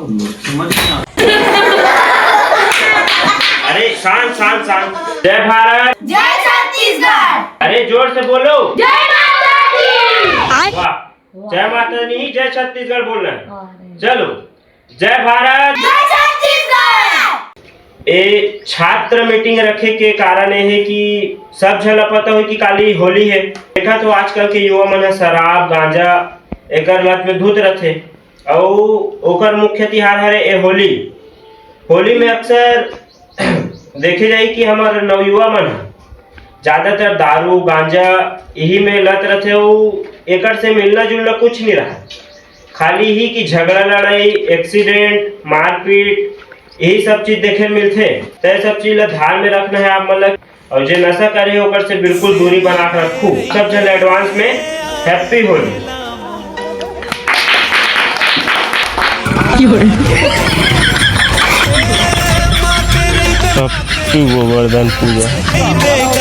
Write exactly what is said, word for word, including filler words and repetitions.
समझ नहीं आ रहा। अरे शांत, शांत, शांत। जय भारत। जय छत्तीसगढ़। अरे जोर से बोलो। जय माता दी। वाह, जय माता दी नहीं, जय छत्तीसगढ़ बोलना है। चलो, जय भारत। जय छत्तीसगढ़। ए छात्र मीटिंग रखे के कारण ये हे कि सब झन ला पता होही कि काली होली हे। देखत हो आजकल के युवा मन ह शराब, गांजा, एकर लत में धुत रथे। अउ ओकर मुख्य तिहार हरे ए होली। होली में अक्सर देखे जाही कि हमर नवयुवा मन ह ज्यादातर दारू, गांजा इही में लत रथे अउ एकर से मिलना जुलना कुछ नहीं रहा। खाली ही कि झगड़ा लड़ाई, एक्सीडेंट, मारपीट, यही सब चीज देखे ल मिलथे। त ये सब चीज ला ध्यान में रखना है आप मन ला। अउ जे नशा करे हे ओकर से बिल्कुल दूरी बना के रखू। सब झन एडवांस में हैप्पी होली। हैप्पी गोवर्धन पूजा।